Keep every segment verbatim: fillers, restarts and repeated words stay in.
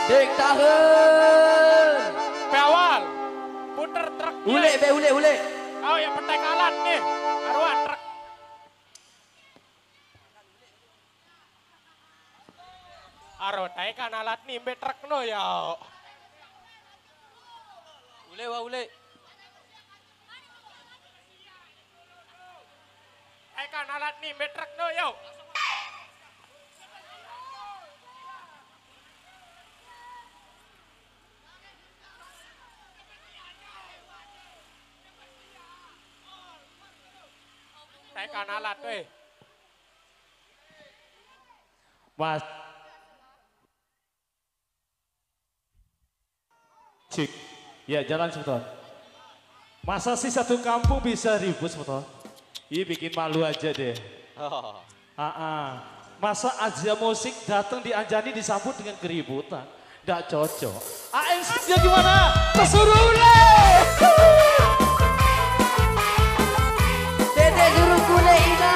Dek tahan. Pe awal. Puter truk. Ulik, be, ulik, ulik. Kau yang petek alat nih. Aruan truk. Aro taekan alat nimbe truk no ya. Ulik, wa, ulik. Taekan alat nimbe truk no yo. Taekan alat weh. Mas. Cik. Ya, jalan sebentar. Masa sih satu kampung bisa ribut sebentar? Ih, bikin malu aja deh. Oh. Aa. Masa aja musik datang di Anjani disambut dengan keributan. Nggak cocok. A N C-nya gimana? Pesuruh le. Dede suruh kule ina.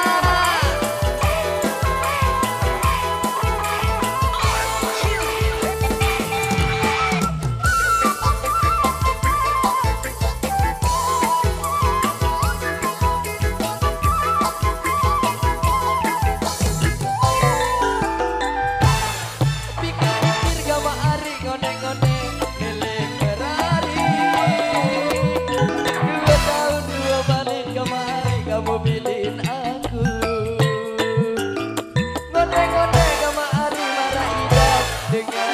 Pikir-pikir gama ari ngonek-ngonek milik berari. Dua tahun dua balik gama ari kamu pilih aku. Ngonek-ngonek gama ari marah idak dengan